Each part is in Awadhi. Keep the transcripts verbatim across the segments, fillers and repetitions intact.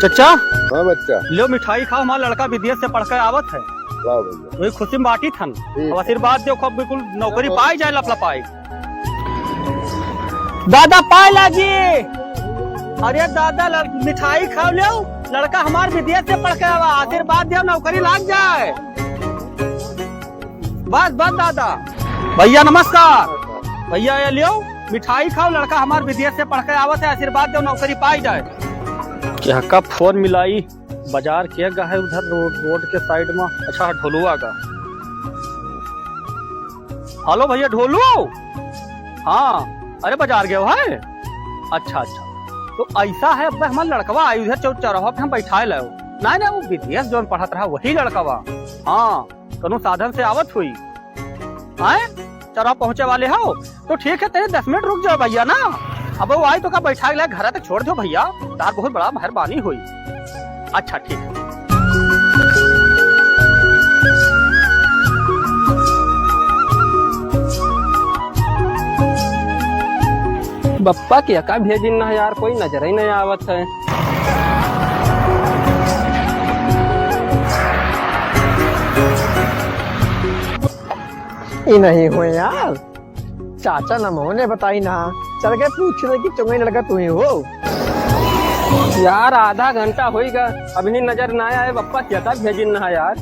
चचा। हाँ बच्चा। ल्यो मिठाई खाओ, हमार लड़का विदेश से पढ़ के आवत है। वाह भैया। वही खुशी में बांटी थन। ठीक अब है। आशीर्वाद दो, खूब बिल्कुल नौकरी हाँ। पाई जाए, लपलपाई। दादा पाए लागी। अरे दादा, लड़-, मिठाई खाओ ल्यो, लड़का हमार विदेश से पढ़ के आवा, आशीर्वाद दो, नौकरी लाग जाए। बस, बस दादा। भैया नमस्कार। भैया ये लियो, मिठाई खाओ, लड़का हमार विदेश से पढ़ के आवत है, आशीर्वाद दो, नौकरी पाई जाए। केहका फोन मिलाई, बाजार के गा है उधर रोड, रोड के साइड में। अच्छा, ढोलुआ का। हेलो भैया ढोलू। हाँ, अरे बाजार गयो है। अच्छा, अच्छा, तो ऐसा है, अब हमार लड़कवा आई उधर चौक चौराहा पे, हम बैठाए लाओ। नहीं, नहीं, वो विदेश जौन पढ़त रहा वही लड़कवा। हाँ, कौनो साधन से आवत हुई। आए, चौराहा पहुँचे वाले हो? तो ठीक है, तनी दस मिनट रुक जाओ भैया ना। अब वो आई तो का बैठा के घर तक छोड़ दो भैया, तार बहुत बड़ा मेहरबानी हुई। अच्छा, ठीक है। बप्पा केका भेजिन ना यार, कोई नजर ही नहीं आवत है। ई नहीं हो यार, चाचा नमो ने बताई ना, चल के पूछ ले कि चुंगई लड़का तू ही हो। यार, आधा घंटा होइगा, अभी नजर ना आए, बप्पा केका भेजिन ना यार।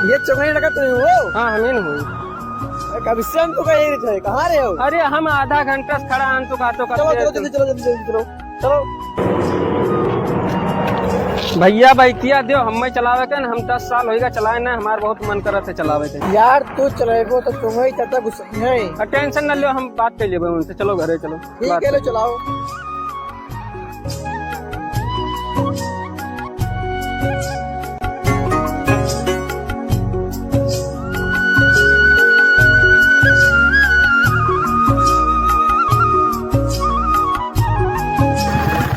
ये चुंगई लड़का तू ही हो? हाँ, हम ही न हुई। अरे, कब से हम तो कहीं नहीं थे, कहाँ रहे हो? अरे, हम आधा घंटा से खड़ा हन, तो का, तो का चलो, चलो, जल्दी चलो, जल्दी, जल्दी चलो। चलो। भैया, बैठिया देव, हमें चलावे के न, हम दस साल होइगा चलाए ना, हमार बहुत मन करत है चलावे के। यार, तू चलेबो तो तुम ही चाचा गुस्सा है। आ, tension न लो, हम बात कर लेबे उनसे। चलो घरे चलो, ठीक बात है, लो कर। चलाओ।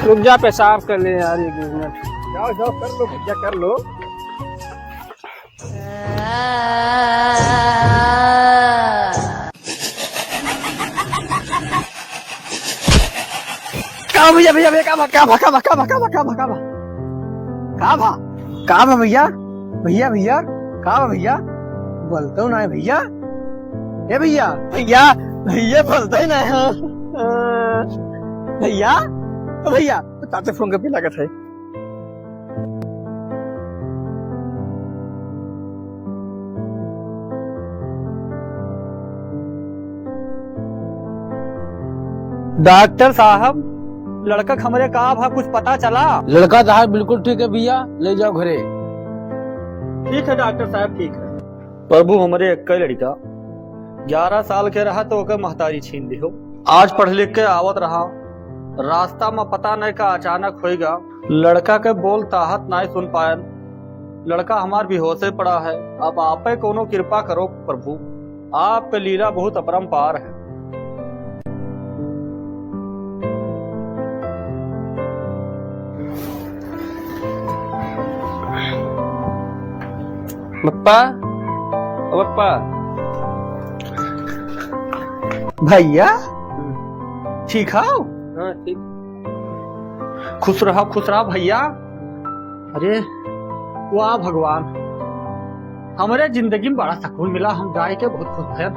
रुक जा, पेशाब कर ले यार, एक मिनट। जाओ, जाओ, कर लो भैया, कर लो। का भैया, भैया, भैया, का भा, का भा, का भा, का भा, का भा, का भा, का भा? का भा? का भा भैया? भैया, भैया, का भा भैया? बोलतो ना है भैया। ए भैया, भैया, भैया बोलतो ही ना है। भैया, ओ भैया, ताते फोन के पे लागत है। डॉक्टर साहब, लड़का क हमरे का भा, कुछ पता चला? लड़का तहार बिल्कुल ठीक है भैया, ले जाओ घरे। ठीक है डॉक्टर साहब, ठीक है। प्रभु, हमरे एक्कै लड़िका ग्यारह साल के रहा तो ओकर महतारी छीन लिहो। आज पढ़ लिख के आवत रहा, रास्ता में पता नहीं का अचानक होइगा, लड़का के बोल ताहत नाहीं सुन पायन, लड़का हमार बेहोशे पड़ा है। अब आपे कोनो कृपा करो प्रभु, आपके लीला बहुत अपरंपार है। बप्पा, ओ बप्पा। भैया, ठीक हो? हाँ, ठीक। खुश रहा, खुश रहा भैया। अरे, वाह भगवान, हमरे जिंदगी में बड़ा सुकून मिला, हम जाए के बहुत खुश हैं।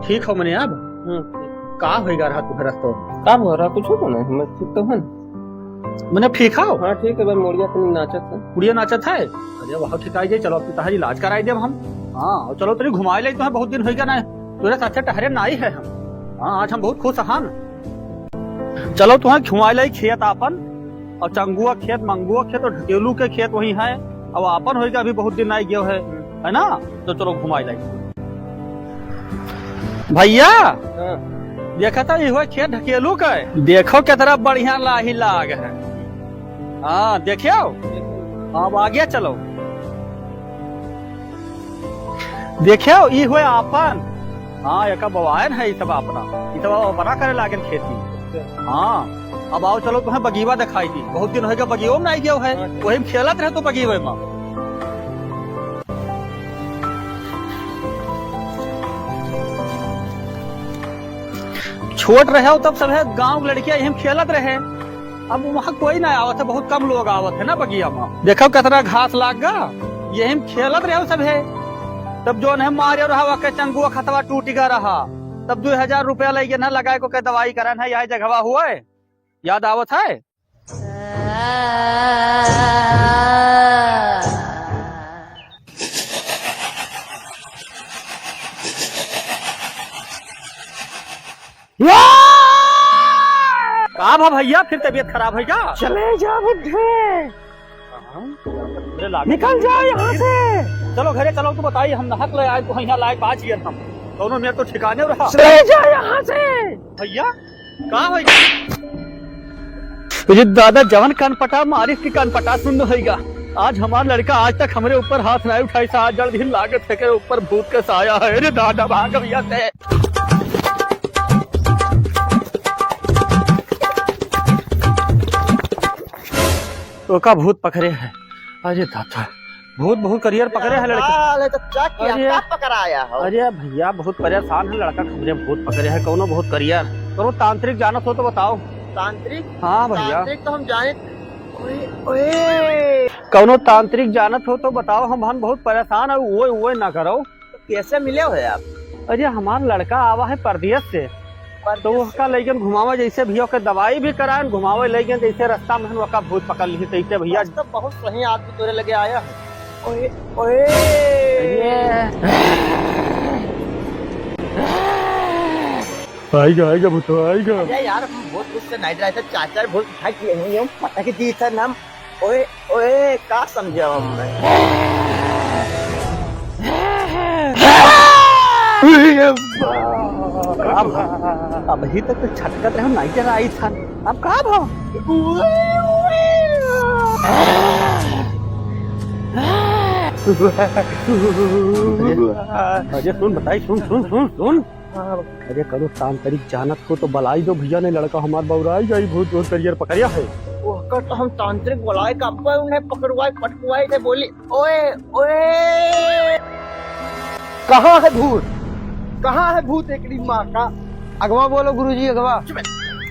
ठीक हो मने अब? हाँ, ठीक। का होइगा रहा तुम्हारा तो? का हो रहा? कुछ हो नहीं, हम ठीक तो हन। मने ठीक हो? हाँ, ठीक है, बस मुड़िया तनी नाचत है। मुड़िया नाचत है? अरे वाह, ठीक आई गई, चलो अब तुम्हारा इलाज कराई देब हम। हाँ, और चलो तनी घुमाई लाई, तुम्हें बहुत दिन होइगा ना, तोरे साथे टहरे नाई है हम। हाँ, आज हम बहुत खुश हन। चलो तुम्हें घुमाई लाई खेत आपन, और चंगुआ खेत, मंगुआ खेत और ढकेलू के खेत वही है। अब आपन होइगा, अभी बहुत दिन नाई गयो है, है ना? तो चलो घुमाई लाई। भैया, हाँ। देखा था, इहो खेत ढकेलू का है। देखो कितना बढ़िया लाही लाग है। हाँ, देखियो। हाँ, अब आगे चलो। देखियो, ई हुए आपन। हाँ, एका बवायन है, ई सब अपना। ई सब अपना करे लागेन खेती। हाँ, अब आओ, चलो, तुम्हें बगीवा दिखाई दी। बहुत दिन होइगा बगीवा में नहीं गयो है। वही में खेलत रहे तो बगीवे में। छोट रहे हो तब सभे गांव के लड़कियां यही में खेलत रहे। अब वहाँ कोई ना आवत है, बहुत कम लोग आवत है ना बगिया में। देखो कितना घास लाग गा, यही में खेलत रहो सब है। तब जो उन्हें मारे रहा, वके चंगुआ खतवा टूट गा रहा। तब दो हजार रुपया लइ गे ना लगाए को के दवाई करन है, यही जगहवा हुआ है, याद आवत है? का भा भइया, फिर तबीयत खराब है का? चले जा बुढ़े। हाँ? अरे लागे निकल जा यहाँ से। चलो घरे चलो, तू बताई, हम नहक ले आए, तू यहाँ लायक बाज गियर हम। दोनों में तो ठिकाने रहा। चले जा यहाँ से। भइया, का होई? अरे दादा, जवन कान पटा मारिस की कान पटा सुन होइगा। आज हमार लड़का आज तक हमरे ऊपर हाथ नाहीं उठाइस, आज जड़ दिन लागत है के ऊपर भूत के साया है। अरे दादा, भाग भइया से। ओका भूत पकड़े है। अरे दादा, भूत बहुत करियर पकड़े है लड़का। साले तो क्या किया, अरे, का पकड़ाया हो? अरे भइया, बहुत परेशान है लड़का, हमरे भूत पकड़े है। कौनो बहुत करियर, कौनो तांत्रिक जानत हो तो बताओ। तांत्रिक? हाँ भइया। तांत्रिक तो हम जाने। ओए, ओए। कौनो तांत्रिक जानत हो तो बताओ, हम, हम बहुत परेशान है, ओए, ओए ना करो। तो कैसे मिले हो आप? अरे, हमार लड़का आवा है परदेस से, परदेस तो से? उसका लइगन घुमावे, जैसे भइया के दवाई भी कराएन, घुमावे लइगन, जैसे रास्ता में ओका भूत पकड़ ली, तैसे भइया। आज तो बहुत सही आदमी तोरे लगे आया है। ओए, ओए। ये। आइगा, आइगा, भूतवा आइगा। अरे यार, हम बहुत गुस्से नाइट रहे थे, चाचा बहुत उठा किए हैं, यूं पटक दी था ना हम। ओए, ओए, का समझे हम? अब, अबही तक तो छटकत रहे, नाइट रहे आई था। अब का भा? अरे सुन, बताई, सुन, सुन, सुन, सुन। अरे करो तांत्रिक जानत हो तो बलाई दो भइया, नहीं लड़का हमार बौराई जाई, भूत, भूत करियर पकड़िया है। ओकर तो हम तांत्रिक बुलाए का अब्बे उन्हें पकड़वाए, पटकवाए थे, बोली, "ओए, ओए।" कहाँ है भूत? कहाँ है भूत एकरी माँ का? अगवा बोलो गुरुजी, अगवा।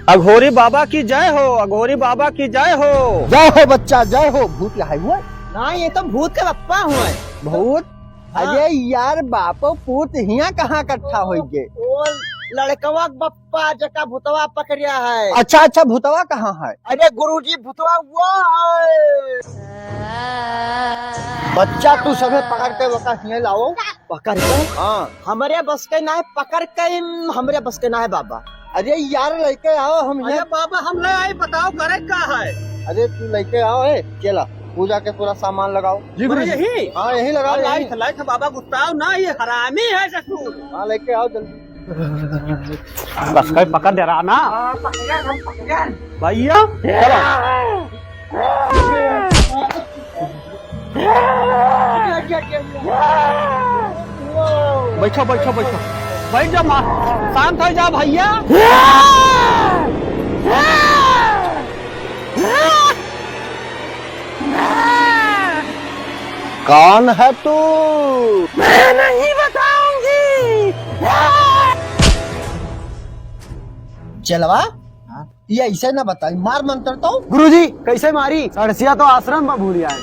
अघोरी बाबा की जय हो, अघोरी बाबा की जय हो। जय हो बच्चा, जय हो। भूत यहाँ हुआ? ना, ये तो भूत के पप्पा हुए। भूत? हाँ। अरे यार, बापो पूत हियाँ कहाँ इकट्ठा होइगे? ओ, ओ लड़कवा के बप्पा जेका भूतवा पकड़िया है। अच्छा, अच्छा, भूतवा कहाँ है? अरे गुरुजी, भूतवा वो है। बच्चा, तू सभे पकड़ के ओका हियाँ लाओ। पकड़ के? हाँ। हमरे बस के ना है, पकड़ के ही हमरे बस के ना है बाबा। अरे यार, लइके आओ, हम अरे यहाँ बाबा, हम ले आई, बताओ करे का है? अरे तू लइके आओ, ए, चला, पूजा के पूरा सामान लगाओ। जी गुरु जी। यही? हाँ, यही लगाओ, हाँ, यही। लाइट, लाइट, बाबा गुस्साओ ना, ये हरामी है ससुर। हाँ, लइके आओ जल्दी। बस कहीं पकड़ दे रहा ना। हाँ, पकड़, हम पकड़। भइया, चलो। बैठो, बैठो, बैठो। बैठ जा माँ, शांत हो जा भइया। कौन है तू? मैं नहीं बताऊंगी। चेलवा, हाँ? ये ऐसे ना बताई, मार मंत्र तो। गुरुजी, कैसे मारी? सड़सिया तो आश्रम में भूल आए।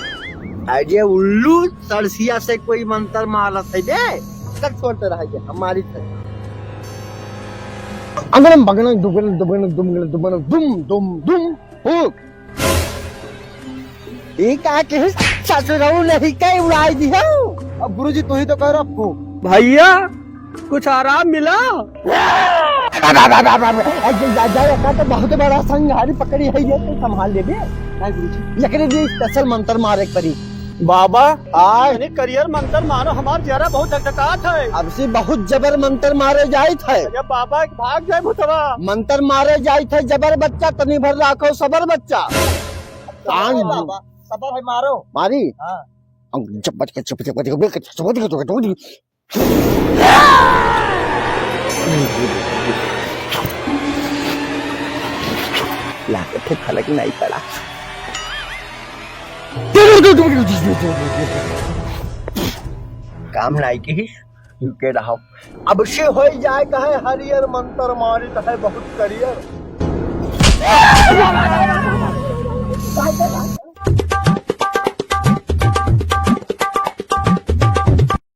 अरे उल्लू, सड़सिया से कोई मंत्र मारत है बे? कट छोड़ते रह गया, हमारी थे। अंगनम बगनम दुगनम दुगनम दुमगनम दुमगनम दुम दुम दुम। फूक। ई का के ससुरऊ नहीं के उड़ाई दियो। अब गुरुजी, तू ही तो कह रहा फूक। भइया, कुछ आराम मिला? अरे जा, जा, एका तो बहुत बड़ा संघारी पकड़ी है, ये तो संभाल लेबे। नहीं गुरुजी, एकरे लिए special मंत्र मारे के पड़ी। बाबा, आय। तनी करियर मंतर मारो, हमार जियरा बहुत धकधकात है। अब से बहुत जबर मंतर मारे जाइत है। अरे बाबा, भाग जाए भूतवा। मंतर मारे जाइत है जबर बच्चा, तनी भर राखो सबर बच्चा। कान बाबा, सबर है, मारो। मारी? हाँ। लागत है फलक नहीं पड़ा। काम नाई की रुके रहो। अब से हो जाए कहे हरियर मंतर मारित है बहुत करियर।